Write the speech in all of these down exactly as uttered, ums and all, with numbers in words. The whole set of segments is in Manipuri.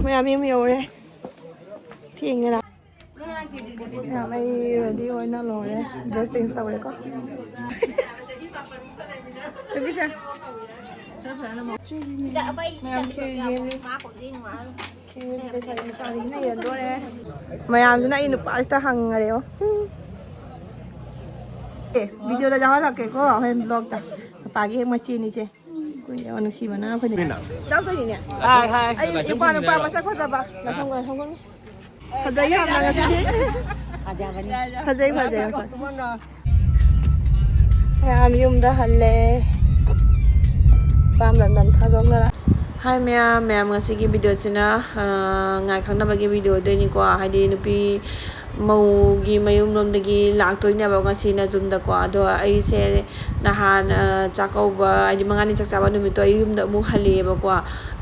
ꯃꯌꯥꯝ ꯌꯨꯝ ꯌꯧꯔꯦ꯫ ꯊꯦꯡꯉꯦꯅ꯫ ꯃꯌꯥꯝ ꯑꯩ ꯔꯦꯗꯤ ꯑꯣꯏꯅ ꯂꯣꯏꯔꯦ꯫ ꯗ꯭ꯔꯦꯁ ꯆꯦꯟꯖ ꯇꯧꯔꯦꯀꯣ꯫ ꯃꯌꯥꯝ ꯈꯦꯔ ꯌꯦꯜꯂꯤ꯫ ꯈꯦꯔ ꯂꯩꯁꯥꯕꯤ ꯃꯆꯥꯁꯤꯡꯁꯤꯅ ꯌꯦꯟꯗꯣꯔꯦ꯫ ꯃꯌꯥꯝꯁꯤꯅ ꯑꯩ ꯅꯨꯄꯥꯁꯤꯗ ꯍꯪꯉꯔꯦꯕ꯫ ꯑꯦ, ꯚꯤꯗꯤꯑꯣꯗ ꯌꯥꯎꯍꯜꯂꯛꯀꯦꯀꯣ, ꯍꯣꯔꯦꯟ ꯕ꯭ꯂꯣꯛꯇ꯫ ꯄꯄꯥꯒꯤ ꯍꯦꯛ ꯃꯆꯦꯅꯤꯁꯦ꯫ ꯑꯩꯈꯣꯏꯅ ꯌꯥꯝ ꯅꯨꯡꯁꯤꯕꯅ ꯑꯩꯈꯣꯏꯅ ꯃꯤꯅ? ꯆꯥꯎꯗꯣꯏꯅꯤꯅꯦ꯫ ꯍꯥꯏ, ꯍꯥꯏ꯫ ꯑꯩ ꯅꯨꯄꯥ, ꯅꯨꯄꯥ ꯃꯁꯛ ꯐꯖꯕ꯫ ꯂꯥꯁꯣꯡ, ꯂꯥꯁꯣꯡ꯫ ꯐꯖꯩ ꯌꯥꯝꯅ ꯉꯁꯤꯗꯤ꯫ ꯐꯖꯩ, ꯐꯖꯩ, ꯐꯖꯩ꯫ ꯃꯌꯥꯝ ꯌꯨꯝꯗ ꯍꯜꯂꯦ꯫ ꯄꯥꯝ ꯂꯝꯗꯝ ꯊꯥꯗꯣꯛꯅꯔ꯫ ꯍꯥꯏ ꯃꯌꯥꯝ, ꯃꯌꯥꯝ ꯉꯁꯤꯒꯤ ꯚꯤꯗꯤꯑꯣꯁꯤꯅ, ꯑ, ꯉꯥꯏ ꯈꯪꯅꯕꯒꯤ ꯚꯤꯗꯤꯑꯣ ꯑꯣꯏꯗꯣꯏꯅꯤꯀꯣ꯫ ꯍꯥꯏꯗꯤ ꯅꯨꯄꯤ ꯃꯧꯒꯤ ꯃꯌꯨꯝ ꯂꯣꯝꯗꯒꯤ ꯂꯥꯛꯇꯣꯏꯅꯦꯕ ꯉꯁꯤꯅ ꯌꯨꯝꯗꯀꯣ꯫ ꯑꯗꯣ ꯑꯩꯁꯦ ꯅꯍꯥꯟ, ꯑ, ꯆꯥꯛꯀꯧꯕ, ꯍꯥꯏꯗꯤ ꯃꯉꯥꯅꯤ ꯆꯥꯛ ꯆꯥꯕ ꯅꯨꯃꯤꯠꯇꯣ ꯑꯩ ꯌꯨꯝꯗ ꯑꯃꯨꯛ ꯍꯜꯂꯛꯑꯦꯕꯀꯣ꯫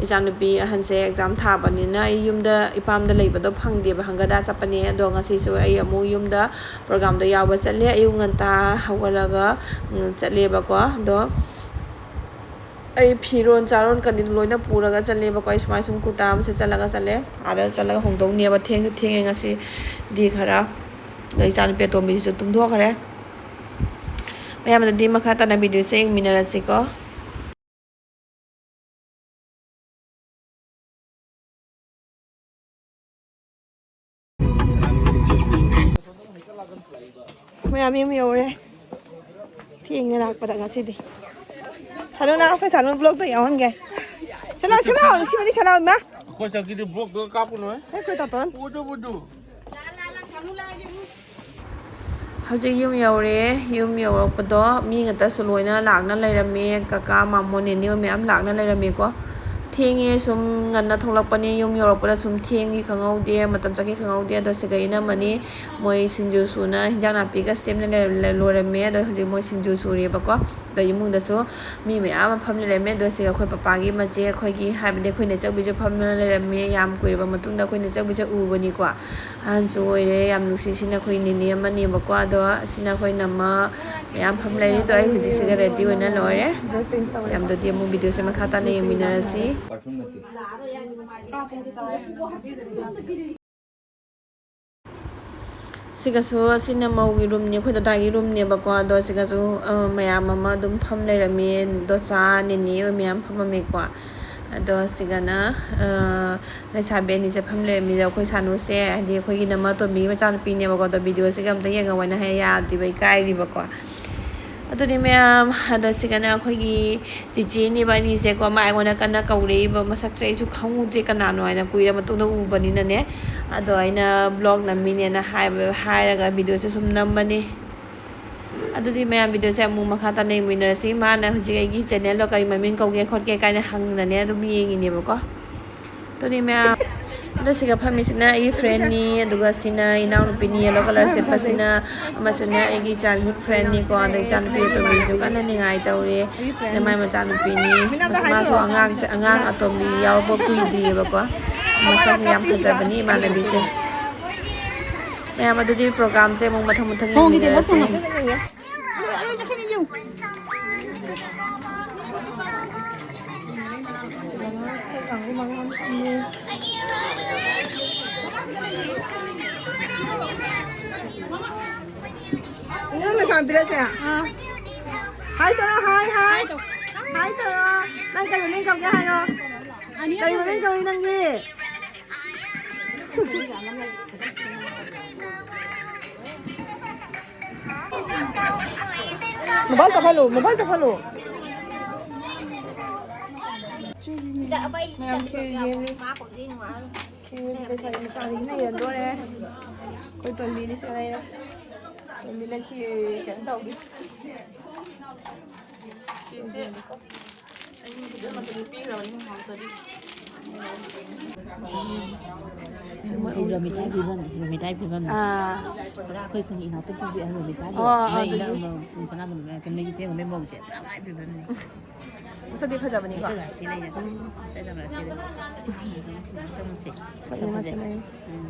ꯏꯆꯥꯅꯨꯄꯤ ꯑꯍꯟꯁꯦ ꯑꯦꯛꯖꯥꯝ ꯊꯥꯕꯅꯤꯅ ꯑꯩ ꯌꯨꯝꯗ ꯏꯄꯥꯝꯗ ꯂꯩꯕꯗꯣ ꯐꯪꯗꯦꯕ, ꯍꯪꯒꯠ ꯍꯟꯗ ꯆꯠꯄꯅꯦ꯫ ꯑꯗꯣ ꯉꯁꯤꯁꯨ ꯑꯩ ꯑꯃꯨꯛ ꯌꯨꯝꯗ ꯄ꯭ꯔꯣꯒꯥꯝꯗꯣ ꯌꯥꯎꯕ ꯆꯠꯂꯦ꯫ ꯑꯌꯨꯛ ꯉꯟꯇꯥ ꯍꯧꯒꯠꯂꯒ, ꯎꯝ, ꯆꯠꯂꯦꯕꯀꯣ꯫ ꯑꯗꯣ ꯑꯩ ꯐꯤꯔꯣꯟ ꯆꯥꯔꯣꯟ ꯀꯔꯤ ꯂꯣꯏꯅ ꯄꯨꯔꯒ ꯆꯠꯂꯦꯕꯀꯣ꯫ ꯑꯩ ꯁꯨꯃꯥꯏꯅ ꯁꯨꯝ ꯀꯨꯔꯇꯥ ꯑꯃ ꯁꯦꯠꯆꯜꯂꯒ ꯆꯠꯂꯦ꯫ ꯑꯥꯗ ꯆꯠꯂꯒ ꯍꯣꯡꯗꯣꯛꯅꯦꯕ꯫ ꯊꯦꯡꯁꯨ ꯊꯦꯡꯉꯦ ꯉꯁꯤꯗꯤ ꯈꯔ꯫ ꯑꯗꯣ ꯏꯆꯥꯅꯨꯄꯤ ꯑꯇꯣꯝꯕꯤꯁꯤꯁꯨ ꯇꯨꯝꯊꯣꯛꯈ꯭ꯔꯦ꯫ ꯃꯌꯥꯝ ꯑꯗꯨꯗꯤ ꯃꯈꯥ ꯇꯥꯅ ꯚꯤꯗꯤꯑꯣꯁꯦ ꯌꯦꯡꯃꯤꯟꯅꯔꯁꯤꯀꯣ꯫ ꯃꯌꯥꯝ ꯌꯨꯝ ꯌꯧꯔꯦ꯫ ꯊꯦꯡꯅ ꯂꯥꯛꯄꯗ ꯉꯁꯤꯗꯤ꯫ ꯁꯥꯅꯨ, ꯅꯪ ꯑꯩꯈꯣꯏ ꯁꯥꯅꯨ ꯕ꯭ꯂꯣꯛꯇ ꯌꯥꯎꯍꯟꯒꯦ꯫ ꯁꯥꯅꯥ, ꯁꯥꯅꯥ, ꯁꯤ ꯃꯅꯤ ꯁꯥꯅꯥ, ꯏꯃꯥ꯫ ꯑꯩꯈꯣꯏ ꯆꯧꯀꯤꯗꯤ ꯕ꯭ꯂꯣꯛꯇ ꯀꯥꯞꯄꯨꯅꯣꯍꯦ꯫ ꯑꯩꯈꯣꯏ ꯇꯥꯇꯣꯟ꯫ ꯎꯗꯨ, ꯎꯗꯨ꯫ ꯍꯧꯖꯤꯛ ꯌꯨꯝ ꯌꯧꯔꯦ꯫ ꯌꯨꯝ ꯌꯧꯔꯛꯄꯗꯣ ꯃꯤ ꯉꯥꯛꯇꯁꯨ ꯂꯣꯏꯅ ꯂꯥꯛꯅ ꯂꯩꯔꯝꯃꯦ꯫ ꯀꯀꯥ, ꯃꯥꯃꯣ, ꯅꯦꯅꯦ ꯃꯌꯥꯝ ꯂꯥꯛꯅ ꯂꯩꯔꯝꯃꯦꯀꯣ꯫ ꯊꯦꯡꯉꯦ, ꯁꯨꯝ ꯉꯟꯅ ꯊꯣꯛꯂꯛꯄꯅꯦ꯫ ꯌꯨꯝ ꯌꯧꯔꯛꯄꯗ ꯁꯨꯝ ꯊꯦꯡꯈꯤ ꯈꯪꯍꯧꯗꯦ, ꯃꯇꯝ ꯆꯠꯈꯤ ꯈꯪꯍꯧꯗꯦ꯫ ꯑꯗꯣ ꯁꯤꯒ ꯏꯅꯝꯃꯅꯤ ꯃꯣꯏ ꯁꯤꯡꯖꯨ ꯁꯨꯅ ꯍꯤꯟꯖꯥꯡ ꯅꯥꯄꯤꯒ ꯁꯦꯝꯅ ꯂꯩꯔ-, ꯂꯣꯏꯔꯝꯃꯦ꯫ ꯑꯗꯣ ꯍꯧꯖꯤꯛ ꯃꯣꯏ ꯁꯤꯡꯖꯨ ꯁꯨꯔꯤꯕꯀꯣ꯫ ꯑꯗꯣ ꯏꯃꯨꯡꯗꯁꯨ ꯃꯤ ꯃꯌꯥꯝ ꯑꯃ ꯐꯝ ꯂꯩꯔꯝꯃꯦ꯫ ꯑꯗꯣ ꯁꯤꯒ ꯑꯩꯈꯣꯏ ꯄꯄꯥꯒꯤ ꯃꯆꯦ, ꯑꯩꯈꯣꯏꯒꯤ, ꯍꯥꯏꯕꯗꯤ ꯑꯩꯈꯣꯏ ꯅꯦꯆꯧꯕꯤꯁꯨ ꯐꯝꯗꯨꯅ ꯂꯩꯔꯝꯃꯦ꯫ ꯌꯥꯝ ꯀꯨꯏꯔꯕ ꯃꯇꯨꯡꯗ ꯑꯩꯈꯣꯏ ꯅꯦꯆꯧꯕꯤꯁꯦ ꯎꯕꯅꯤꯀꯣ꯫ ꯑꯍꯟꯁꯨ ꯑꯣꯏꯔꯦ, ꯌꯥꯝ ꯅꯨꯡꯁꯤ꯫ ꯁꯤꯅ ꯑꯩꯈꯣꯏ ꯅꯦꯅꯦ ꯑꯃꯅꯦꯕꯀꯣ꯫ ꯑꯗꯣ ꯁꯤꯅ ꯑꯩꯈꯣꯏ ꯅꯃ ꯃꯌꯥꯝ ꯐꯝ ꯂꯩꯔꯦ꯫ ꯑꯗꯣ ꯑꯩ ꯍꯧꯖꯤꯛꯁꯤꯒ ꯔꯦꯗꯤ ꯑꯣꯏꯅ ꯂꯣꯏꯔꯦ꯫ ꯌꯥꯝꯗꯗꯤ ꯑꯃꯨꯛ ꯚꯤꯗꯤꯑꯣꯁꯦ ꯃꯈꯥ ꯇꯥꯅ ꯌꯦꯡꯃꯤꯟꯅꯔꯁꯤ꯫ ꯄꯔꯐ꯭ꯌꯨꯝ ꯅꯠꯇꯦ꯫ ꯁꯤꯒꯁꯨ, ꯑꯁꯤꯅ ꯃꯧꯒꯤ ꯔꯨꯝꯅꯦ, ꯑꯩꯈꯣꯏ ꯗꯗꯥꯒꯤ ꯔꯨꯝꯅꯦꯕꯀꯣ꯫ ꯑꯗꯣ ꯁꯤꯒꯁꯨ, ꯑ, ꯃꯌꯥꯝ ꯑꯃ ꯑꯗꯨꯝ ꯐꯝ ꯂꯩꯔꯝꯃꯤ꯫ ꯗꯣꯆꯥ, ꯅꯦꯅꯦ ꯍꯣꯏ ꯃꯌꯥꯝ ꯐꯝꯃꯝꯃꯤꯀꯣ꯫ ꯑꯗꯣ ꯁꯤꯒꯅ, ꯑ, ꯂꯩꯁꯥꯕꯤ ꯑꯅꯤꯁꯦ ꯐꯝ ꯂꯩꯔꯝꯃꯤꯗ, ꯑꯩꯈꯣꯏ ꯁꯥꯅꯨꯁꯦ, ꯍꯥꯏꯗꯤ ꯑꯩꯈꯣꯏꯒꯤ ꯅꯃ ꯑꯇꯣꯝꯕꯤꯒꯤ ꯃꯆꯥꯅꯨꯄꯤꯅꯦꯕꯀꯣ꯫ ꯑꯗꯣ ꯚꯤꯗꯤꯑꯣꯁꯤꯒ ꯑꯝꯇ ꯌꯦꯡꯉꯧ ꯍꯥꯏꯅ ꯍꯥꯏ ꯌꯥꯗ꯭ꯔꯤꯕ, ꯏꯀꯥꯏꯔꯤꯕꯀꯣ꯫ ꯑꯗꯨꯅꯤ ꯃꯌꯥꯝ, ꯑꯗꯣ ꯁꯤꯒꯅ ꯑꯩꯈꯣꯏꯒꯤ ꯆꯤꯆꯦꯅꯦꯕ ꯑꯅꯤꯁꯦꯀꯣ꯫ ꯃꯥ ꯑꯩꯉꯣꯟꯗ ꯀꯟꯅ ꯀꯧꯔꯛꯏꯕ, ꯃꯁꯛꯁꯦ ꯑꯩꯁꯨ ꯈꯪꯉꯨꯗꯦ ꯀꯅꯥꯅꯣ ꯍꯥꯏꯅ, ꯀꯨꯏꯔ ꯃꯇꯨꯡꯗ ꯎꯕꯅꯤꯅꯅꯦ꯫ ꯑꯗꯣ ꯑꯩꯅ ꯕ꯭ꯂꯣꯒ ꯅꯝꯃꯤꯅꯦꯅ ꯍꯥꯏꯕ, ꯍꯥꯏꯔꯒ ꯚꯤꯗꯤꯑꯣꯁꯦ ꯁꯨꯝ ꯅꯝꯕꯅꯤ꯫ ꯑꯗꯨꯗꯤ ꯃꯌꯥꯝ, ꯚꯤꯗꯤꯑꯣꯁꯦ ꯑꯃꯨꯛ ꯃꯈꯥ ꯇꯥꯅ ꯌꯦꯡꯃꯤꯟꯅꯔꯁꯤ꯫ ꯃꯥꯅ ꯍꯧꯖꯤꯛ ꯑꯩꯒꯤ ꯆꯦꯅꯦꯜꯗꯣ ꯀꯔꯤ ꯃꯃꯤꯡ ꯀꯧꯒꯦ ꯈꯣꯠꯀꯦ ꯀꯥꯏꯅ ꯍꯪꯗꯅꯦ ꯑꯗꯨꯝ ꯌꯦꯡꯉꯤꯅꯦꯕꯀꯣ꯫ ꯑꯗꯨꯅꯤ ꯃꯌꯥꯝ꯫ ꯑꯗꯣ ꯁꯤꯒ ꯐꯝꯃꯤꯁꯤꯅ ꯑꯩꯒꯤ ꯐ꯭ꯔꯦꯟꯅꯤ, ꯑꯗꯨꯒ ꯁꯤꯅ ꯏꯅꯥꯎꯅꯨꯄꯤꯅꯤ, ꯌꯦꯜꯂꯣ ꯀꯂꯔ ꯁꯦꯠꯄꯁꯤꯅ, ꯑꯃꯁꯤꯅ ꯑꯩꯒꯤ ꯆꯥꯏꯜꯍꯨꯗ ꯐ꯭ꯔꯦꯟꯅꯤꯀꯣ꯫ ꯑꯗꯣ ꯏꯆꯥꯅꯨꯄꯤ ꯑꯇꯣꯝꯕꯤꯁꯨ ꯀꯟꯅ ꯅꯤꯡꯉꯥꯏ ꯇꯧꯔꯤ꯫ ꯁꯤꯅ ꯃꯥꯏ ꯃꯆꯥꯅꯨꯄꯤꯅꯤ꯫ ꯃꯥꯁꯨ ꯑꯉꯥꯡꯁꯦ, ꯑꯉꯥꯡ ꯑꯇꯣꯝꯕꯤ ꯌꯥꯎꯔꯛꯄ ꯀꯨꯏꯗ꯭ꯔꯤꯑꯕꯀꯣ꯫ ꯃꯁꯛ ꯌꯥꯝ ꯐꯖꯕꯅꯤ ꯏꯃꯥꯟꯅꯕꯤꯁꯦ꯫ ꯃꯌꯥꯝ, ꯑꯗꯨꯗꯤ ꯄ꯭ꯔꯣꯒ꯭ꯔꯥꯝꯁꯦ ꯑꯃꯨꯛ ꯃꯊꯪ ꯃꯊꯪ ꯌꯦꯡꯃꯤꯟꯅꯔꯁꯦ꯫ ꯏꯉꯥꯡꯅ ꯁꯥꯟꯅꯕꯤꯔꯁꯦ꯫ ꯍꯥꯏ ꯇꯧꯔꯣ, ꯍꯥꯏ, ꯍꯥꯏ꯫ ꯍꯥꯏ ꯇꯧꯔꯣ꯫ ꯅꯪ ꯀꯩ ꯃꯃꯤꯡ ꯀꯧꯒꯦ ꯍꯥꯏꯔꯣ? ꯀꯔꯤ ꯃꯃꯤꯡ ꯀꯧꯏ ꯅꯪꯒꯤ? ꯃꯣꯕꯥꯏꯜ ꯀꯞꯍꯜꯂꯨ, ꯃꯣꯕꯥꯏꯜ ꯀꯞꯍꯜꯂꯨ꯫ ꯃꯌꯥꯝ ꯈꯦꯔ ꯌꯦꯜꯂꯤ꯫ ꯈꯦꯔ ꯂꯩꯁꯥꯕꯤ ꯃꯆꯥꯁꯤꯡꯁꯤꯅ ꯌꯦꯟꯗꯣꯔꯦ꯫ ꯑꯩꯈꯣꯏ ꯇꯣꯝꯕꯤꯅꯤ ꯁꯤꯗ ꯂꯩꯔꯦ꯫ ꯇꯣꯝꯕꯤꯅ ꯈꯦꯔ ꯀꯩꯅꯣ ꯇꯧꯔꯤ꯫ ꯆꯦꯆꯦ, ꯑꯩ ꯐꯖꯅ ꯃꯆꯨ ꯄꯤꯈ꯭ꯔꯕꯅꯤ ꯍꯥꯎꯇ꯭ꯔꯗꯤ꯫ ꯁꯤ ꯔꯣꯃꯤꯇꯥꯒꯤ ꯐꯤꯕꯝꯅꯤ, ꯔꯣꯃꯤꯇꯥꯒꯤ ꯐꯤꯕꯝꯅꯤ꯫ ꯑꯥ꯫ ꯄꯨꯔꯥ ꯑꯩꯈꯣꯏ ꯈꯨꯟꯒꯤ ꯏꯅꯥꯎ ꯄꯤꯛꯇꯨꯗꯤ ꯔꯣꯃꯤꯇꯥꯗꯣ꯫ ꯑꯣ, ꯅꯣꯏ ꯑꯗꯨꯗꯤ ꯏꯅꯥꯎ ꯑꯃ ꯄꯨꯡ ꯁꯅꯥꯕꯨꯟꯗꯨꯅ ꯀꯩꯅꯣ ꯏꯆꯦ ꯑꯃꯒꯤ ꯃꯧꯁꯦ ꯄꯨꯔꯥ ꯃꯥꯏ ꯐꯤꯕꯝꯅꯤ꯫ ꯃꯁꯛꯇꯤ ꯐꯖꯕꯅꯤꯀꯣ꯫ ꯃꯁꯛ ꯑꯁꯤ ꯂꯩꯅ ꯑꯗꯨꯝ ꯆꯠꯅꯕ ꯑꯁꯤ ꯂꯩ꯫ ꯆꯠꯂꯨꯁꯦ꯫ ꯐꯖꯩ, ꯆꯠꯂꯨꯁꯦ꯫ ꯃꯁꯛ ꯂꯩ꯫ ꯎꯝ꯫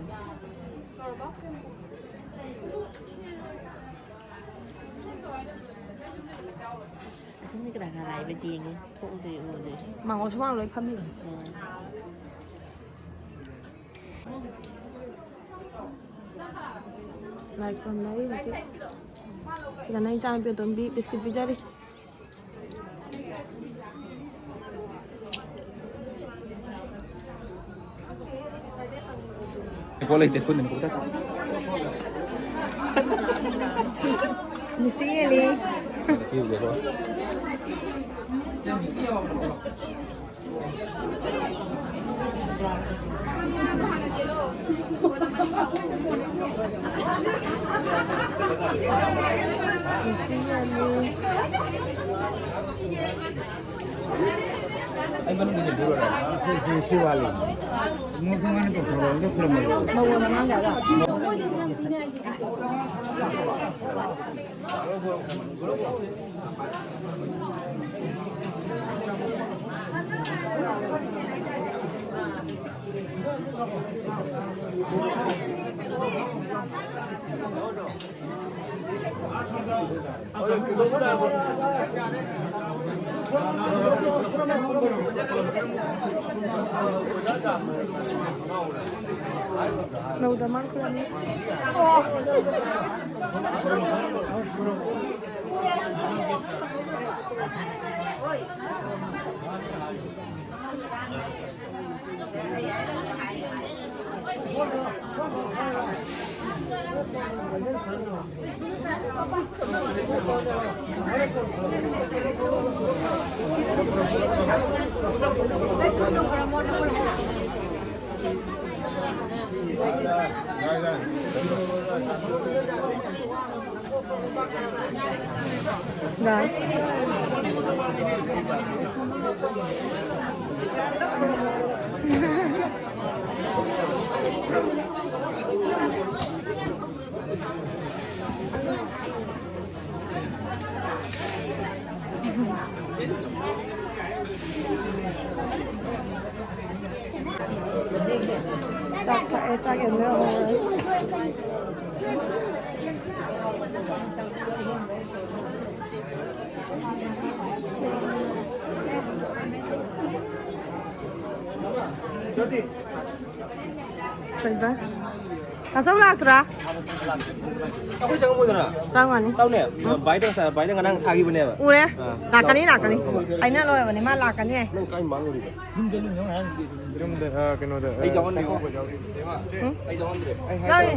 ꯑꯁꯣꯝꯗ ꯀꯅꯥ ꯀꯅꯥ ꯂꯥꯛꯏꯕ ꯌꯦꯡꯉꯦ꯫ ꯊꯣꯛꯎꯗ꯭ꯔꯤ, ꯎꯗ꯭ꯔꯤ꯫ ꯃꯥꯡꯒꯣꯜ ꯁꯨꯃꯥꯡ ꯂꯣꯏ ꯐꯝꯃꯤ꯫ ꯎꯝ꯫ ꯂꯥꯏ ꯈꯨꯔꯨꯝꯅꯔꯤ ꯍꯧꯖꯤꯛ꯫ ꯁꯤꯗꯅ ꯏꯆꯥꯅꯨꯄꯤ ꯑꯇꯣꯝꯕꯤ ꯕꯤꯁꯀꯤꯠ ꯄꯤꯖꯔꯤ꯫ ꯀꯣꯜ ꯂꯩꯇꯦ, ꯐꯨꯟ ꯑꯃ ꯀꯣꯛꯇ ꯆꯥꯎ꯫ ꯃꯤꯁꯇꯤ ꯍꯦꯜꯂꯤ꯫ ꯄꯤꯔꯨꯒꯦꯀꯣ꯫ ꯃꯤꯁꯇꯤ ꯍꯦꯜꯂꯤ꯫ ꯑꯩ ꯃꯅꯨꯡꯗ ꯌꯦꯡꯕꯤꯔꯨꯔꯥ? ꯁꯤ, ꯁꯤ, ꯁꯤ ꯋꯥꯠꯂꯤ꯫ ꯃꯣꯏ ꯇꯣꯉꯥꯟꯅ ꯇꯧꯊꯣꯔꯛꯑꯣ, ꯑꯗꯨ ꯈꯨꯔꯨꯝꯃꯔꯣꯏ꯫ ꯃꯉꯣꯟꯗ ꯉꯥꯡꯒꯦ ꯍꯥꯏꯔꯣ? ꯅꯧꯗ ꯃꯥꯡꯈ꯭ꯔꯅꯤ꯫ ꯆꯥꯛ ꯊꯛꯑꯦ, ꯆꯥꯛ ꯌꯥꯝ ꯌꯥꯎꯍꯧꯔꯦ꯫ ꯀꯩꯕ? ꯇꯥꯆꯧ ꯂꯥꯛꯇ꯭ꯔꯥ? ꯑꯩꯈꯣꯏ ꯆꯪꯉꯝꯃꯣꯏꯗꯅ? ꯆꯪꯉꯅꯤ꯫ ꯇꯧꯅꯦ꯫ ꯎꯝ꯫ ꯚꯥꯏꯗ ꯉꯁꯥꯏ, ꯚꯥꯏꯗ ꯉꯔꯥꯡ ꯊꯥꯈꯤꯕꯅꯦꯕ꯫ ꯎꯔꯦ꯫ ꯑꯥ꯫ ꯂꯥꯛꯀꯅꯤ, ꯂꯥꯛꯀꯅꯤ꯫ ꯍꯥꯏꯅ ꯂꯣꯏꯔꯕꯅꯤ, ꯃꯥ ꯂꯥꯛꯀꯅꯤ ꯍꯥꯏ꯫ ꯅꯪ ꯀꯥꯏ ꯃꯥꯡꯉꯨꯔꯤꯕ? ꯌꯨꯝꯗ, ꯑ, ꯀꯩꯅꯣꯗ, ꯑꯩ ꯑ, ꯌꯥꯎꯍꯟꯕꯤꯌꯨ꯫ ꯎꯝ? ꯑꯩ ꯌꯥꯎꯍꯟꯗ꯭ꯔꯦ꯫ ꯑꯩ ꯌꯥꯎꯏ꯫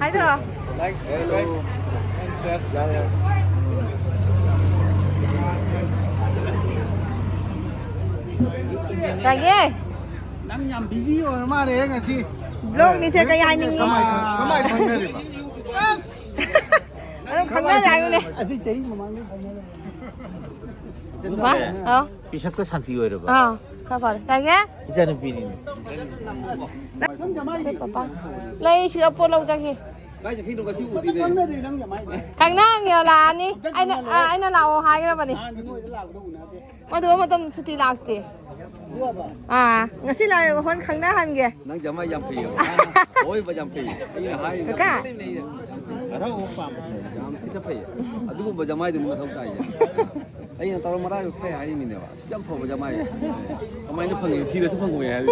ꯍꯥꯏꯗꯣꯛꯑꯣ꯫ Like, like and share. ꯌꯥꯏꯌꯦ꯫ ꯅꯪ ꯌꯥꯝ busy ꯑꯣꯏꯔ ꯃꯥꯜꯂꯦ ꯉꯁꯤ꯫ Vlogꯅꯤꯁꯦ ꯀꯩ ꯍꯥꯏꯅꯤꯡꯉꯤ? ꯀꯃꯥꯏ ꯈꯪ-, ꯀꯃꯥꯏ ꯈꯪꯅꯔꯤꯕ? ꯑꯁ! ꯑꯗꯨꯝ ꯈꯪꯅꯔꯦ ꯍꯥꯏꯌꯨꯅꯦ꯫ ꯑꯁꯤ ꯆꯍꯤ ꯃꯃꯥꯡꯗꯩ ꯈꯪꯅꯔꯦ꯫ ꯋꯥ? ꯑꯥꯎ꯫ ꯄꯤꯁꯛꯇ ꯁꯥꯟꯇꯤ ꯑꯣꯏꯔꯕ? ꯑꯥ, ꯈꯔ ꯐꯔꯦ꯫ ꯀꯩꯒꯤ? ꯏꯆꯥꯅꯨꯄꯤꯅꯤꯅꯦ꯫ ꯅꯪ ꯖꯃꯥꯏꯗꯤ? ꯄꯄꯥ꯫ ꯂꯩ, ꯁꯤꯗ ꯄꯣꯠ ꯂꯧ ꯆꯠꯈꯤ꯫ ꯀꯥꯏ ꯆꯠꯈꯤꯅꯣ ꯉꯁꯤ ꯃꯁꯛ ꯎꯗꯦꯅꯦ? ꯈꯪꯅꯗ꯭ꯔꯤ ꯅꯪ ꯖꯃꯥꯏꯗꯤ? ꯈꯪꯅꯍꯟꯒꯦ ꯂꯥꯛꯑꯅꯤ꯫ ꯑꯩꯅ, ꯑꯥ, ꯑꯩꯅ ꯂꯥꯛꯑꯣ ꯍꯥꯏꯈ꯭ꯔꯕꯅꯤ꯫ ꯅꯍꯥꯟꯗꯤ ꯅꯣꯏꯗ ꯂꯥꯛꯄꯗꯣ ꯎꯅꯗꯦ꯫ ꯃꯗꯨ ꯃꯇꯝ ꯁꯨꯇꯤ ꯂꯥꯛꯇꯦ꯫ ꯑꯗꯨꯒ? ꯑꯥ, ꯉꯁꯤ ꯂꯥꯛꯑꯦ, ꯍꯣꯔꯦꯟ ꯈꯪꯅꯍꯟꯒꯦ꯫ ꯅꯪ ꯖꯃꯥꯏ ꯌꯥꯝ ꯐꯩꯌꯦꯕ꯫ ꯑꯋꯣꯏꯕ ꯌꯥꯝ ꯐꯩꯌꯦ꯫ ꯑꯩꯅ ꯍꯥꯏꯔꯤꯅꯦ꯫ ꯀꯀꯥ꯫ ꯍꯔꯥꯎꯕ ꯄꯥꯝꯕꯁꯦ ꯌꯥꯝ ꯊꯤꯅ ꯐꯩꯌꯦ꯫ ꯑꯗꯨꯒꯨꯝꯕ ꯖꯃꯥꯏꯗꯨꯅꯤ ꯃꯊꯧ ꯇꯥꯏꯁꯦ꯫ ꯑꯩꯅ ꯇꯧꯔ ꯃꯔꯥꯏꯕꯛ ꯐꯩ ꯍꯥꯏꯔꯤꯃꯤꯅꯦꯕ꯫ ꯑꯁꯨꯛ ꯌꯥꯝ ꯐꯕ ꯖꯃꯥꯏ꯫ ꯀꯃꯥꯏꯅ ꯐꯪꯉꯤ? ꯊꯤꯔꯁꯨ ꯐꯪꯉꯣꯏ ꯍꯥꯏꯔꯤ꯫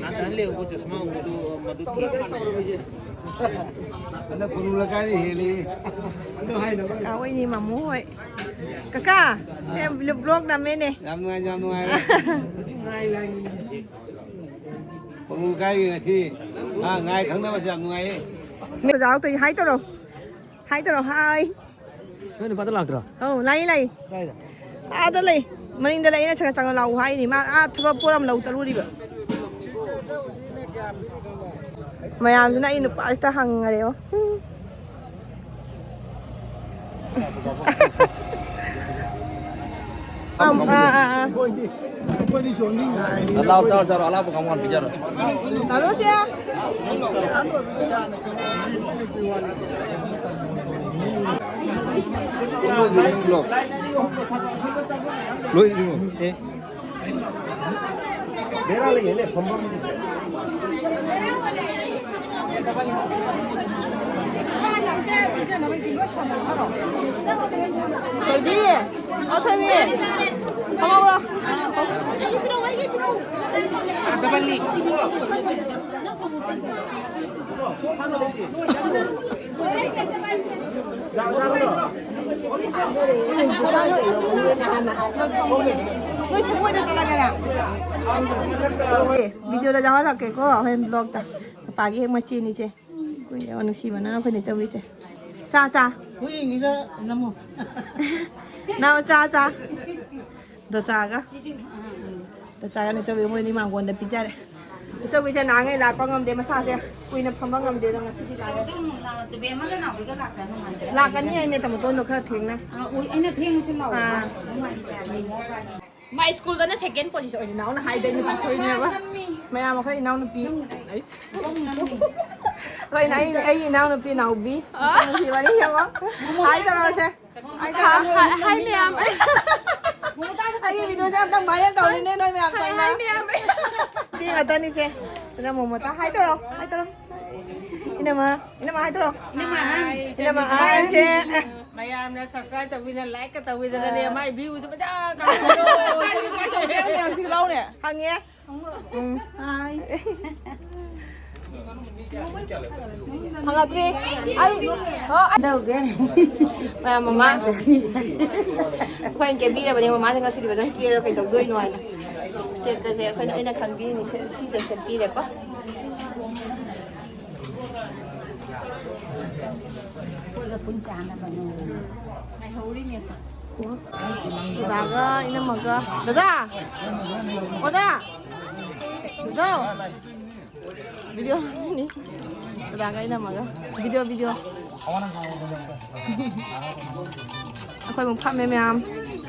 ꯅꯥꯊꯟ ꯂꯩꯌꯨꯀꯣ, ꯆꯁꯃꯥ ꯎꯕꯗꯨ ꯃꯗꯨ ꯊꯤꯔ ꯀꯥꯟꯗ꯫ ꯍꯟꯗꯛ ꯀꯣꯅꯨꯡ ꯂꯩꯀꯥꯏꯗ ꯍꯦꯜꯂꯤ꯫ ꯀꯀꯥ ꯍꯣꯏꯅꯤ, ꯃꯃꯨ ꯍꯣꯏ꯫ ꯀꯀꯥ, ꯁꯦ vlog ꯅꯝꯃꯦꯅꯦ꯫ ꯌꯥꯝ ꯅꯨꯡꯉꯥꯏ, ꯌꯥꯝ ꯅꯨꯡꯉꯥꯏ꯫ ꯀꯣꯅꯨꯡ ꯂꯩꯀꯥꯏꯒꯤ ꯉꯁꯤ, ꯑꯥ, ꯉꯥꯏ ꯈꯪꯅꯕꯁꯦ ꯌꯥꯝ ꯅꯨꯡꯉꯥꯏꯌꯦ꯫ ꯃꯦ-, ꯑꯣꯖꯥ ꯇꯧꯏ, hi ꯇꯧꯔꯣ꯫ Hi ꯇꯧꯔꯣ, hi꯫ ꯅꯣꯏ ꯅꯨꯄꯥꯗꯣ ꯂꯥꯛꯇ꯭ꯔꯣ? ꯑꯧ, ꯂꯥꯛꯏ, ꯂꯥꯛꯏ꯫ ꯀꯥꯏꯗ? ꯑꯥꯗ ꯂꯩ꯫ ꯃꯅꯤꯡꯗ ꯂꯩ꯫ ꯑꯩꯅ ꯁꯠ ꯆꯪꯉ ꯂꯥꯛꯎ ꯍꯥꯏꯔꯤꯅꯤ꯫ ꯃꯥ ꯑꯥ ꯊꯕꯛ ꯄꯣꯠ ꯑꯃ ꯂꯧ ꯆꯠꯂꯨꯔꯤꯕ꯫ ꯃꯌꯥꯝꯁꯤꯅ ꯑꯩ ꯅꯨꯄꯥꯁꯤꯗ ꯍꯪꯉꯔꯦꯕ꯫ ꯑꯝ, ꯑꯥ, ꯑꯥ, ꯑꯥ꯫ ꯑꯩꯈꯣꯏꯗꯤ, ꯑꯩꯈꯣꯏꯗꯤ ꯁꯣꯝꯗꯤ ꯉꯥꯏꯔꯤꯅꯦ꯫ ꯂꯥꯎ, ꯆꯥꯔꯣ, ꯆꯥꯔꯣ, ꯑꯂꯥꯞꯄ ꯀꯥꯡꯕꯨ ꯍꯥꯟꯅ ꯄꯤꯖꯔꯣ꯫ ꯂꯥꯛꯑꯣꯁꯦ꯫ ꯂꯣꯏꯗ꯭ꯔꯤꯕꯣ? ꯑꯦ꯫ ꯕꯦꯔꯥ ꯂꯩꯌꯦꯅꯦ, ꯐꯝꯐꯝꯒꯤꯁꯦ꯫ ꯊꯣꯏꯕꯤ, ꯑꯣ, ꯊꯣꯏꯕꯤ, ꯐꯝꯍꯧꯔꯣ꯫ ꯅꯣꯏ ꯁꯨꯝ ꯑꯣꯏꯅ ꯆꯠꯂꯒꯦꯔꯥ? ꯚꯤꯗꯤꯑꯣꯗ ꯌꯥꯎꯍꯜꯂꯛꯀꯦꯀꯣ, ꯍꯣꯔꯦꯟ ꯕ꯭ꯂꯣꯛꯇ꯫ ꯄꯄꯥꯒꯤ ꯍꯦꯛ ꯃꯆꯦꯅꯤꯁꯦ꯫ ꯀꯨꯏꯔꯦ ꯅꯨꯡꯁꯤꯕꯅ ꯑꯩꯈꯣꯏꯅ ꯆꯧꯔꯤꯁꯦ꯫ ꯆꯥ, ꯆꯥ꯫ ꯍꯨꯏ ꯌꯦꯡꯉꯤꯗ ꯅꯝꯃꯣ꯫ ꯅꯝꯃꯣ, ꯆꯥ, ꯆꯥ꯫ ꯗꯣꯆꯥꯒ꯫ ꯗꯣꯆꯥꯒ ꯅꯆꯧꯕꯤ ꯃꯣꯏꯅꯤ ꯃꯥꯡꯒꯣꯟꯗ ꯄꯤꯖꯔꯦ꯫ ꯏꯆꯧꯕꯤꯁꯦ ꯅꯍꯥꯟꯈꯩ ꯂꯥꯛꯄ ꯉꯝꯗꯦ ꯃꯁꯥꯁꯦ꯫ ꯀꯨꯏꯅ ꯐꯝꯕ ꯉꯝꯗꯦ ꯑꯗꯣ ꯉꯁꯤꯗꯤ ꯂꯥꯛꯑꯦ꯫ ꯕꯦꯝꯃꯒ ꯅꯥꯎꯕꯤꯒ ꯂꯥꯛꯇ ꯅꯨꯡꯉꯥꯏꯇꯦ꯫ ꯂꯥꯛꯀꯅꯤ ꯍꯥꯏꯅꯦ ꯇꯥꯃꯣꯇꯣꯟꯗꯣ ꯈꯔ ꯊꯦꯡꯅ꯫ ꯑꯥ, ꯎꯏ, ꯑꯩꯅ ꯊꯦꯡꯉꯁꯨ ꯂꯥꯛꯑꯣ꯫ ꯑꯥ꯫ ꯅꯨꯡꯉꯥꯏꯇꯦ ꯍꯥꯏꯕ꯫ ꯃꯥꯏ ꯁ꯭ꯀꯨꯜꯗꯅ ꯁꯦꯀꯦꯟ ꯄꯣꯖꯤꯁꯟ ꯑꯣꯏꯅ ꯅꯥꯎꯅ ꯍꯥꯏꯗꯣꯏꯅꯦ ꯄꯥꯊꯣꯏꯅꯦꯕ꯫ ꯃꯌꯥꯝ ꯑꯩꯈꯣꯏ ꯏꯅꯥꯎꯅꯨꯄꯤ꯫ ꯑꯩꯈꯣꯏꯅ ꯑꯩ, ꯑꯩ ꯏꯅꯥꯎꯅꯨꯄꯤ ꯅꯥꯎꯕꯤ꯫ ꯑꯥ꯫ ꯃꯁꯛ ꯅꯨꯡꯁꯤꯕꯅꯤ ꯌꯦꯡꯉꯣ꯫ ꯍꯥꯏ ꯇꯧꯔꯁꯦ꯫ ꯍꯥꯏ ꯇꯧꯔꯣ꯫ ꯍꯥꯏ, ꯍꯥꯏ ꯃꯌꯥꯝ꯫ ꯑꯩꯒꯤ ꯚꯤꯗꯤꯑꯣꯁꯦ ꯑꯝꯇꯪ ꯚꯥꯏꯔꯦꯜ ꯇꯧꯔꯤꯅꯦ ꯅꯣꯏ ꯃꯌꯥꯝ ꯍꯥꯏ, ꯆꯪꯅ꯫ ꯍꯥꯏ ꯃꯌꯥꯝ꯫ ꯅꯨꯄꯤ ꯉꯥꯛꯇꯅꯤꯁꯦ꯫ ꯑꯗꯨꯅ ꯃꯣꯃꯣꯇꯥ ꯍꯥꯏ ꯇꯧꯔꯣ꯫ ꯍꯥꯏ ꯇꯧꯔꯣ꯫ ꯏꯅꯝꯃ, ꯏꯅꯝꯃ ꯍꯥꯏ ꯇꯧꯔꯣ꯫ ꯏꯅꯝꯃ ꯍꯥꯏ꯫ ꯏꯅꯝꯃ ꯍꯥꯏꯁꯦ꯫ ꯃꯌꯥꯝꯅ subscribe ꯇꯧꯕꯤꯗꯅ, like ꯀ ꯇꯧꯕꯤꯗꯅꯅꯦ, ꯑꯥ꯫ ꯃꯥꯏ viewꯁꯦ ꯃꯌꯥꯝꯁꯤ ꯂꯥꯎꯅꯦ꯫ ꯍꯪꯉꯦ꯫ ꯎꯝ꯫ ꯍꯪꯉꯛꯇ꯭ꯔꯤ꯫ ꯑꯩ, ꯑꯣ, ꯇꯧꯒꯦ꯫ ꯃꯌꯥꯝ ꯃꯃꯥ꯫ ꯑꯩꯈꯣꯏꯅ ꯀꯦꯕꯤꯔꯕꯅꯦ, ꯃꯃꯥꯁꯦ ꯉꯁꯤꯗꯤ ꯐꯖꯅ ꯀꯦꯔ ꯀꯩꯗꯧꯗꯣꯏꯅꯣ ꯍꯥꯏꯅ꯫ ꯁꯦꯠꯀꯁꯦ ꯑꯩꯈꯣꯏꯅ, ꯑꯩꯅ ꯈꯟꯕꯤꯔꯤꯅꯤ, ꯁꯦ-, ꯁꯤꯁꯦ ꯁꯦꯠꯄꯤꯔꯦꯀꯣ꯫ ꯗꯗꯥꯒ ꯏꯅꯝꯃꯒ꯫ ꯗꯗꯥ! ꯑꯣꯗꯥ! ꯗꯗꯥ! ꯚꯤꯗꯤꯑꯣ ꯅꯝꯃꯤꯅꯤ꯫ ꯗꯗꯥꯒ ꯏꯅꯝꯃꯒ꯫ Video, video. ꯑꯩꯈꯣꯏ ꯑꯃꯨꯛ ꯐꯝꯃꯦ ꯃꯌꯥꯝ꯫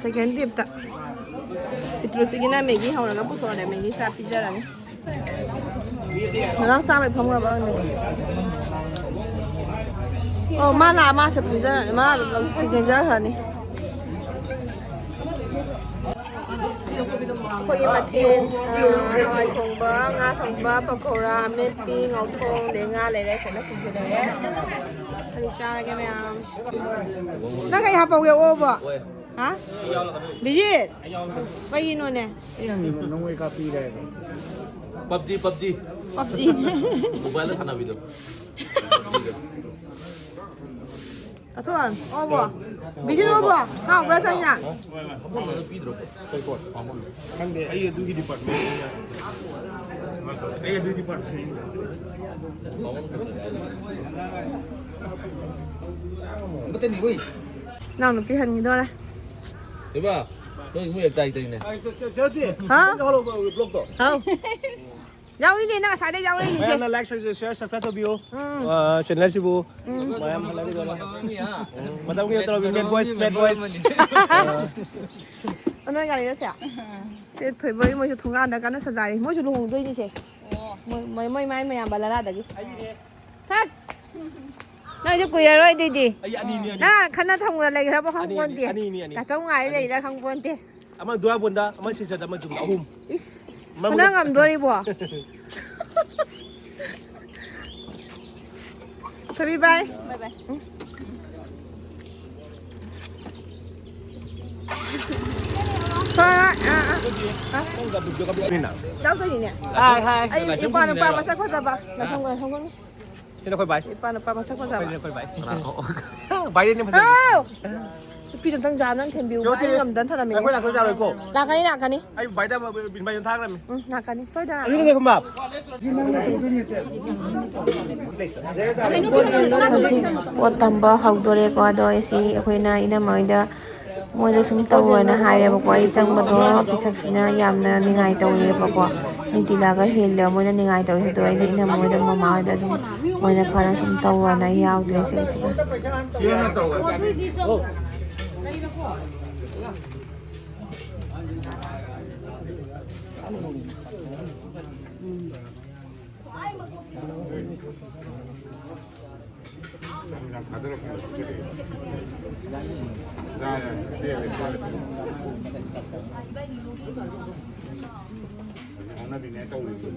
Second tripꯇ꯫ ꯄꯤꯇ꯭ꯔꯨꯁꯤꯒꯤꯅ ꯃꯦꯒꯤ ꯍꯧꯔꯒ ꯄꯨꯊꯣꯔꯛꯑꯦ꯫ ꯃꯦꯒꯤ ꯆꯥ ꯄꯤꯖꯔꯅꯤ꯫ ꯉꯔꯥꯡ ꯆꯥꯕꯩ ꯐꯝꯈ꯭ꯔꯕ ꯈꯪꯗꯦ꯫ ꯑꯣ, ꯃꯥ ꯂꯥꯛꯑ ꯃꯥꯁꯦ ꯐꯝꯖꯔꯅꯤ꯫ ꯃꯥ ꯆꯦꯟꯖꯈ꯭ꯔꯅꯤ꯫ ꯑꯩꯈꯣꯏꯒꯤ ꯃꯊꯦꯜ, ꯑ, ꯍꯋꯥꯏ ꯊꯣꯡꯕ, ꯉꯥ ꯊꯣꯡꯕ, ꯄꯀꯧꯔꯥ, ꯑꯃꯦꯠꯄꯤ, ꯉꯧꯊꯣꯡ, ꯑꯗꯩ ꯉꯥ ꯂꯩꯔꯦ, ꯁꯤꯗ ꯁꯤꯡꯖꯨ ꯂꯩꯔꯦ꯫ ꯑꯗꯨ ꯆꯥꯔꯒꯦ ꯃꯌꯥꯝ꯫ ꯅꯪ ꯀꯩ ꯍꯥꯞꯄꯧꯒꯦ, ꯑꯣꯕꯣ? ꯍꯥ? ꯕꯤꯖꯤꯠ? ꯀꯩꯒꯤꯅꯣꯅꯦ? ꯑꯩ ꯍꯪꯉꯤꯕ ꯅꯪ ꯑꯣꯏ ꯀꯥꯞꯄꯤꯔꯦ ꯍꯥꯏꯕ꯫ ꯄꯞꯖꯤ, ꯄꯞꯖꯤ꯫ ꯄꯞꯖꯤ꯫ ꯃꯣꯕꯥꯏꯜꯗ ꯁꯥꯟꯅꯕꯤꯗꯣ꯫ ꯄꯞꯖꯤꯗꯣ꯫ ꯑꯊꯣꯟ, ꯑꯣꯕꯣ? ꯕꯤꯖꯤꯠ ꯑꯣꯕꯣ? ꯍꯥꯎꯕ꯭ꯔꯥ ꯆꯥꯛ ꯏꯟꯖꯥꯡ? ꯈꯪꯗꯦ, ꯑꯩ ꯑꯗꯨꯒꯤ department ꯅꯤꯅ꯫ ꯑꯩ ꯑꯗꯨꯒꯤ department ꯅꯤꯅ꯫ ꯑꯃꯠꯇꯅꯤ, ꯍꯣꯏ꯫ ꯅꯅꯥꯎ ꯅꯨꯄꯤ ꯍꯟꯈꯤꯗꯣꯔꯦ꯫ ꯏꯕꯥ, ꯅꯣꯏ ꯏꯃꯨꯡ ꯍꯦꯛ ꯇꯥꯏ ꯇꯩꯅꯦ꯫ ꯍꯥ? ꯅꯪ ꯍꯧꯔꯛꯄ vlogꯇꯣ꯫ ꯍꯥꯎ꯫ ꯌꯥꯎꯔꯤꯅꯦ, ꯅꯪ ꯉꯁꯥꯏꯗꯩ ꯌꯥꯎꯔꯛꯏꯅꯦ꯫ ꯃꯌꯥꯝꯅ like, share, subscribe ꯇꯧꯕꯤꯌꯨ꯫ ꯎꯝ꯫ ꯑ, channelꯁꯤꯕꯨ ꯎꯝ꯫ ꯃꯌꯥꯝ ꯍꯜꯂꯛꯑꯒ ꯃꯇꯝꯒꯤ ꯇꯧꯔꯕꯤ, mad voice, mad voice꯫ ꯑ, ꯅꯣꯏ ꯒꯥꯔꯤꯗ ꯁꯦ꯫ ꯁꯦ ꯊꯣꯏꯕꯒꯤ ꯃꯣꯏꯁꯨ ꯊꯣꯡꯒꯥꯟꯗ ꯀꯟꯅ ꯁꯥꯟꯅꯔꯤ꯫ ꯃꯣꯏꯁꯨ ꯂꯨꯍꯣꯡꯗꯣꯏꯅꯤꯁꯦ꯫ ꯃꯣꯏ, ꯃꯣꯏ, ꯃꯣꯏ ꯃꯥꯏ ꯃꯌꯥꯝꯕ ꯂꯂꯥꯗꯒꯤ꯫ ꯊꯠ! ꯅꯪꯁꯨ ꯀꯨꯏꯔꯔꯣꯏ ꯑꯗꯨꯏꯗꯤ꯫ ꯑꯩ ꯑꯅꯤꯅꯤ, ꯑꯅꯤ꯫ ꯅꯪ ꯈꯠꯅ ꯊꯝꯃꯨꯔ ꯂꯩꯈ꯭ꯔꯕ ꯑꯅꯤ, ꯑꯅꯤ, ꯈꯪꯄꯣꯟꯇꯦ꯫ ꯑꯅꯤ, ꯑꯅꯤ, ꯑꯅꯤ꯫ ꯅꯥꯆꯧ ꯉꯥꯏ ꯑꯅꯤ꯫ ꯂꯩꯔꯤꯔꯥ ꯈꯪꯄꯣꯟꯇꯦ꯫ ꯑꯃ ꯗꯨꯔꯥꯕꯣꯟꯗ, ꯑꯃ ꯁꯤꯁꯗ, ꯑꯃ ꯖꯨꯝꯗ, ꯑꯍꯨꯝ꯫ ꯏꯁ, ꯃꯔꯝ ꯈꯠꯅ ꯉꯝꯗꯣꯔꯤꯕꯣ? ꯊꯣꯏꯕꯤ, bye꯫ Bye bye꯫ ꯎꯝ꯫ ꯍꯣꯏ, ꯍꯣꯏ, ꯑꯥ, ꯑꯥ꯫ ꯅꯪꯒ video ꯀꯥꯞꯄꯤ-, ꯆꯥꯎꯗꯣꯏꯅꯤꯅꯦ꯫ ꯍꯥꯏ, ꯍꯥꯏ꯫ ꯑꯩ ꯏꯄꯥ ꯅꯨꯄꯥ ꯃꯁꯛ ꯐꯖꯕ꯫ ꯅꯁꯪ, ꯅꯁꯪ꯫ ꯁꯤꯅ ꯑꯩꯈꯣꯏ ꯚꯥꯏ꯫ ꯏꯄꯥ ꯅꯨꯄꯥ ꯃꯁꯛ ꯐꯖꯕ꯫ ꯑꯩꯈꯣꯏ ꯚꯥꯏ꯫ ꯚꯥꯏꯗꯤ ꯐꯖꯩ꯫ ꯍꯥꯎ! ꯅꯨꯄꯤꯗꯣ ꯑꯝꯇꯪ ꯌꯥꯝ ꯅꯪ ꯊꯦꯝꯕꯤꯌꯨ꯫ ꯆꯦ ꯍꯣꯇꯤ, ꯑꯩ ꯉꯝꯗꯅ ꯊꯅꯝꯃꯤꯅꯦ꯫ ꯑꯩꯈꯣꯏ ꯂꯥꯛꯇꯣꯏ ꯌꯥꯔꯣꯏꯀꯣ? ꯂꯥꯛꯀꯅꯤ, ꯂꯥꯛꯀꯅꯤ꯫ ꯑꯩ ꯚꯥꯏꯗ invite ꯊꯥꯈ꯭ꯔꯃꯤ꯫ ꯎꯝ, ꯂꯥꯛꯀꯅꯤ꯫ ꯁꯣꯏꯗꯅ ꯑꯗꯨꯗꯤ ꯂꯥꯛꯀꯅꯤ꯫ ꯈꯨꯝꯕ꯫ ꯍꯧꯖꯤꯛ ꯄꯣꯠ ꯇꯝꯕ ꯍꯧꯗꯣꯔꯦꯀꯣ꯫ ꯑꯗꯣ ꯑꯩꯁꯤ ꯑꯩꯈꯣꯏꯅ ꯏꯅꯝꯃ ꯍꯣꯏꯗ ꯃꯣꯏꯗ ꯁꯨꯝ ꯇꯧꯔꯣꯅ ꯍꯥꯏꯔꯦꯕꯀꯣ꯫ ꯑꯩ ꯆꯪꯕꯗꯣ ꯄꯤꯁꯛꯁꯤꯅ ꯌꯥꯝꯅ ꯅꯤꯡꯉꯥꯏ ꯇꯧꯔꯦꯕꯀꯣ꯫ ꯃꯤ ꯇꯤꯜꯂꯥꯒ ꯍꯦꯜꯂꯦ ꯃꯣꯏꯅ ꯅꯤꯡꯉꯥꯏ ꯇꯧꯔꯤꯁꯦ꯫ ꯑꯗꯣ ꯑꯩꯅ ꯏꯅꯝꯃ ꯍꯣꯏꯗ, ꯃꯃꯥ ꯍꯣꯏꯗ ꯑꯗꯨꯝ ꯃꯣꯏꯅ ꯐꯅ ꯁꯨꯝ ꯇꯧꯔꯣꯅ ꯑꯩ ꯌꯥꯎꯗ꯭ꯔꯦ ꯁꯤꯒꯤꯁꯤꯒ꯫ ꯌꯥꯝ ꯊꯥꯗꯔꯛꯄꯅꯦ꯫ ꯌꯥꯏ, ꯌꯥꯏ, ꯄꯤꯔꯒꯦ, ꯄꯤꯔꯒꯦ꯫ ꯍꯧꯖꯤꯛ ꯍꯧꯅꯕꯤꯅꯦ ꯇꯧꯔꯤꯁꯦ꯫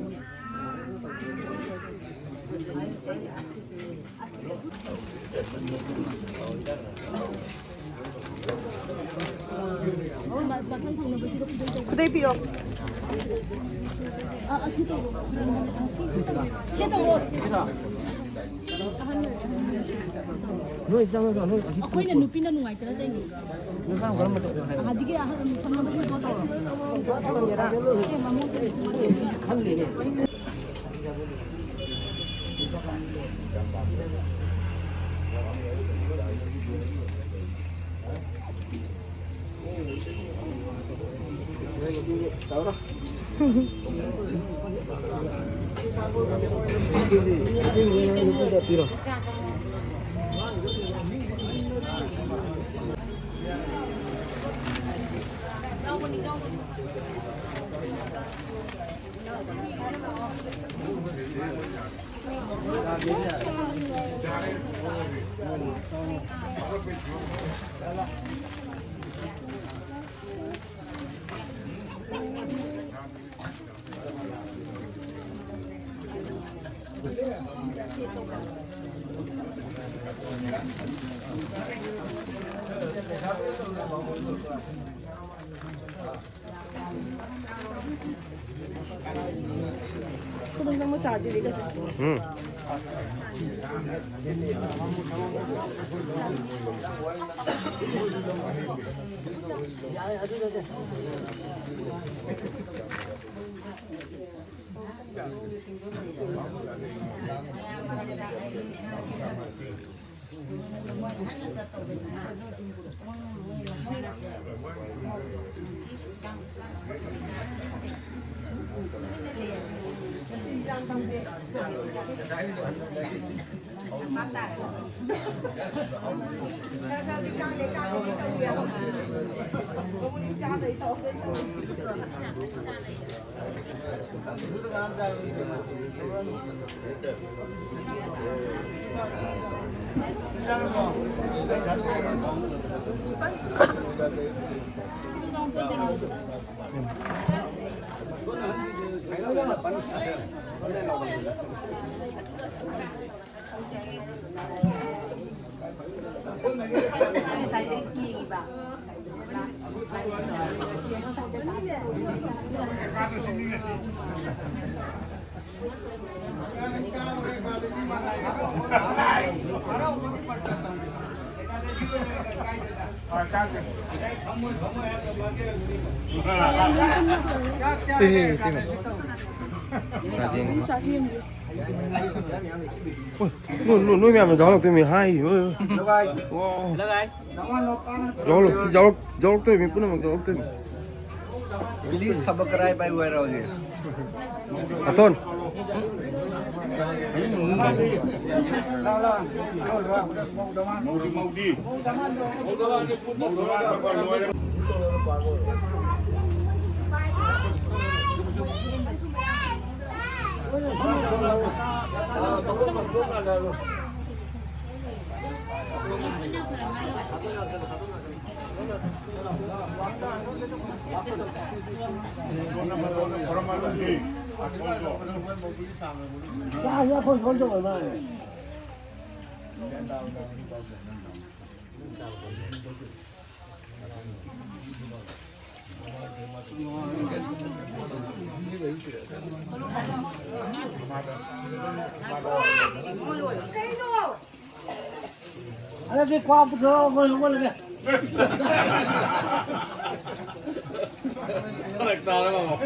ꯈꯨꯗꯩ ꯄꯤꯔꯣ꯫ ꯁꯤ ꯇꯧꯔꯣ꯫ ꯅꯣꯏ ꯆꯪꯉꯒ ꯅꯣꯏ ꯑꯁꯤ ꯑꯩꯈꯣꯏꯅ ꯅꯨꯄꯤꯅ ꯅꯨꯡꯉꯥꯏꯇꯅ ꯇꯧꯔꯤꯅꯤ꯫ ꯅꯨꯄꯥ ꯀꯔꯝꯕ ꯇꯧꯒꯦ ꯍꯥꯏꯅꯣ? ꯑꯗꯒꯤ ꯑꯍꯜ ꯊꯪꯅꯕꯁꯤꯡꯗꯣ ꯇꯧꯔꯣ꯫ ꯁꯦ, ꯃꯃꯧꯁꯦ ꯈꯜꯂꯤꯅꯦ꯫ ꯎꯝ꯫ ꯇꯤꯡꯉꯣ꯫ ꯆꯥꯁꯤ ꯌꯦꯡꯒꯦ꯫ ꯑꯣ, ꯅꯣꯏ, ꯅꯣꯏ, ꯅꯣꯏ ꯃꯌꯥꯝꯅ ꯌꯥꯎꯔꯛꯇꯣꯏꯅꯤ ꯍꯥꯏ꯫ ꯑꯣ꯫ Hello guys. Hello guys. ꯌꯥꯎꯔꯛ-, ꯌꯥꯎꯔꯛ-, ꯌꯥꯎꯔꯛꯇꯣꯏꯃꯤ, ꯄꯨꯝꯅꯃꯛ ꯌꯥꯎꯔꯛꯇꯣꯏꯃꯤ꯫ Please subscribe ꯑꯩ ꯑꯣꯏꯔꯣ ꯍꯧꯖꯤꯛ꯫ ꯑꯇꯣꯟ꯫ ꯑꯗꯨꯗꯤ ꯀ꯭ꯋꯥ ꯄꯨꯊꯣꯔꯛꯑꯣ, ꯑꯩꯈꯣꯏ ꯍꯧꯒꯠꯂꯒꯦ꯫ ꯐꯔꯛ ꯇꯥꯔꯦ, ꯃꯥꯃꯣ꯫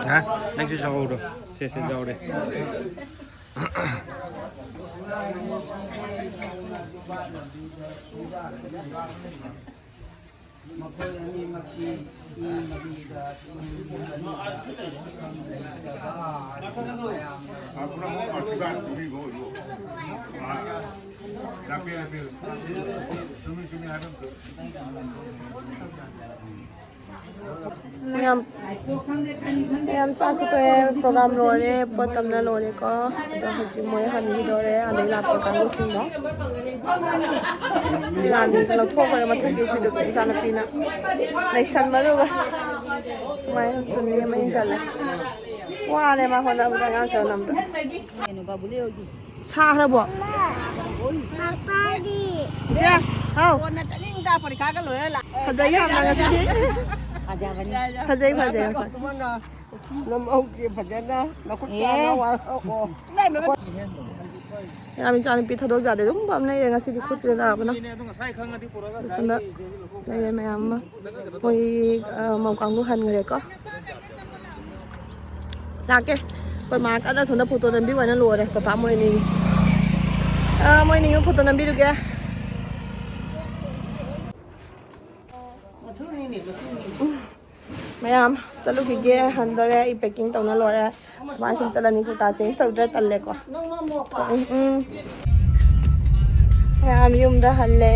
ꯍꯥ? ꯅꯪꯁꯨ ꯆꯥꯍꯧꯔꯣ꯫ ꯁꯦ, ꯁꯦ, ꯆꯥꯍꯧꯔꯦ꯫ ꯃꯈꯣꯏ ꯑꯅꯤꯃꯛꯀꯤ ꯏ ꯃꯔꯤꯗ ꯏ ꯃꯔꯤꯗ ꯈꯪꯗꯕ ꯃꯌꯥꯝꯅ ꯌꯥꯝ, ꯌꯥꯝ ꯆꯥꯛꯁꯨ ꯇꯣꯛꯑꯦ, ꯄ꯭ꯔꯣꯒ꯭ꯔꯥꯝ ꯂꯣꯏꯔꯦ, ꯄꯣꯠ ꯇꯝꯅ ꯂꯣꯏꯔꯦꯀꯣ꯫ ꯑꯗꯣ ꯍꯧꯖꯤꯛ ꯃꯣꯏ ꯍꯟꯈꯤꯗꯣꯔꯦ, ꯑꯗꯩ ꯂꯥꯛꯄ ꯀꯥꯡꯕꯨꯁꯤꯡꯗꯣ꯫ ꯏꯔꯥꯟꯁꯤꯁꯨ ꯂꯧꯊꯣꯛꯈ꯭ꯔꯦ ꯃꯊꯛꯀꯤ ꯐꯤꯗꯨ ꯏꯆꯥꯅꯨꯄꯤꯅ ꯂꯩꯁꯟꯕꯗꯨꯒ꯫ ꯁꯨꯃꯥꯏꯅ ꯆꯨꯝꯃꯤ ꯑꯃ ꯍꯦꯟꯖꯜꯂꯦ꯫ ꯋꯥꯔꯦ ꯃꯥ ꯍꯣꯠꯅꯕꯗ ꯑꯉꯥꯡꯁꯨ ꯅꯝꯗ꯫ ꯀꯩꯅꯣ ꯕꯥꯕꯨꯂꯤꯍꯣꯏꯒꯤ꯫ ꯁꯥꯈ꯭ꯔꯕꯣ? ꯄꯥꯄꯥꯗꯤ꯫ ꯏꯆꯦ, ꯍꯥꯎ꯫ ꯀꯣꯟꯅ ꯆꯠꯅꯤꯡꯗ ꯄꯔꯤꯈꯥꯒ ꯂꯣꯏꯔ ꯂꯥꯛ-, ꯐꯖꯩ ꯌꯥꯝꯅ ꯉꯁꯤꯗꯤ꯫ ꯐꯖꯕꯅꯤ꯫ ꯐꯖꯩ, ꯐꯖꯩ, ꯐꯖꯩ꯫ ꯅꯝꯍꯧꯒꯦ ꯐꯖꯅ ꯅꯈꯨꯠ ꯑꯦ꯫ ꯆꯥꯅ ꯋꯥꯔꯛꯑꯣ꯫ ꯌꯥꯝ ꯏꯆꯥꯅꯨꯄꯤ ꯊꯥꯗꯣꯛ ꯌꯥꯗꯦ ꯑꯗꯨꯝ ꯄꯝ ꯂꯩꯔꯦ ꯉꯁꯤꯗꯤ ꯈꯨꯠꯁꯤꯗ ꯅꯥꯕꯅ꯫ ꯑꯁꯣꯝꯗ ꯂꯩꯔꯦ ꯃꯌꯥꯝ ꯑꯃ꯫ ꯃꯣꯏ, ꯑ, ꯃꯧ ꯀꯥꯡꯕꯨ ꯍꯟꯈ꯭ꯔꯦꯀꯣ꯫ ꯂꯥꯛꯀꯦ꯫ ꯑꯩꯈꯣꯏ ꯃꯥ ꯀꯟꯅ ꯁꯣꯝꯗ ꯐꯣꯇꯣ ꯅꯝꯕꯤꯌꯨ ꯍꯥꯏꯅ ꯂꯣꯏꯔꯦ ꯄꯄꯥ ꯃꯣꯏ ꯑꯅꯤ꯫ ꯑ, ꯃꯣꯏ ꯑꯅꯤ ꯐꯣꯇꯣ ꯅꯝꯕꯤꯔꯨꯒꯦ꯫ ꯃꯌꯥꯝ ꯆꯠꯂꯨꯈꯤꯒꯦ, ꯍꯟꯗꯣꯔꯦ꯫ ꯑꯩ ꯄꯦꯀꯤꯡ ꯇꯧꯅ ꯂꯣꯏꯔꯦ꯫ ꯁꯨꯃꯥꯏ ꯁꯨꯝ ꯆꯠꯂꯅꯤ, ꯀꯨꯔꯇꯥ ꯆꯦꯟꯖ ꯇꯧꯗ꯭ꯔꯦ, ꯇꯜꯂꯦꯀꯣ꯫ ꯎꯝ, ꯎꯝ꯫ ꯃꯌꯥꯝ ꯌꯨꯝꯗ ꯍꯜꯂꯦ꯫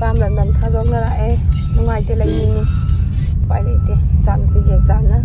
ꯄꯥꯝ ꯂꯝꯗꯝ ꯊꯥꯗꯣꯛꯅꯔꯛꯑꯦ꯫ ꯅꯨꯡꯉꯥꯏꯇꯦ, ꯂꯩꯅꯤꯡꯉꯤ꯫ ꯎꯄꯥꯏ ꯂꯩꯇꯦ, ꯏꯆꯥꯅꯨꯄꯤꯒꯤ ꯑꯦꯛꯖꯥꯝꯅ꯫